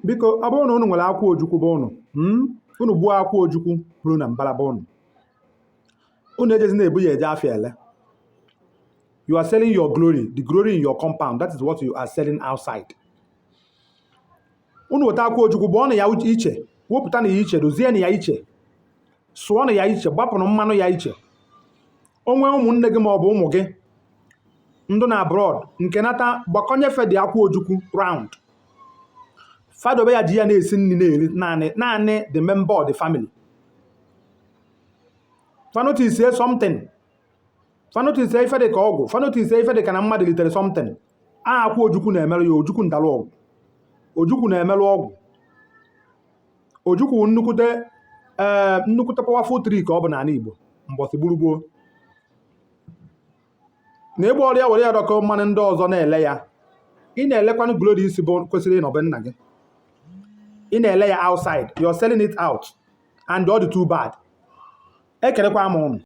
Biko, ọ bụrụ na unu nwere akwụ ojukwu be unu, unu gbuo akwụ ojukwu bụrụ na mbara be unu, unu ejezi na-ebu ya eje afịa ele. You are selling your glory, the glory in your compound. That is what you are selling outside. Unu weta akwụ ojukwu, gbọọ na ya iche, wepụta na ya iche, dozie na ya iche, sụọ na ya iche, gbapụrụ mmanụ ya iche. O nwee ụmụnne gị ma ọ bụ ụmụ gị ndụ na abroad nke nata, gbakọnyefe dị akwụ ojukwu round, fadobe ya, ji ya na-esi nri na-eri naanị naanị the member of the family. Fa notice something, fa notice ife dị ka ọgwụ, fa notice ife dị ka na mmadụ litere something a, akwụ ojukwu na-emerụ ya. Ojukwu ndalụ ọgwụ, ojukwu na-emerụ ọgwụ. Ojukwu nnukwute, ee, nnukwute powerful tree ka ọ bụ n'ala Igbo mbọsị gburugburu na ịgba ọrụ ya, were ya dọkọ mmanụ ndị ọzọ na-ele ya. Ị na-elekwanụ glory isi bụ kwesịrị ịnọbe nna gị, ị na-ele ya outside. You're selling it out and ọ dị too bad. Ekelekwa m ụnụ.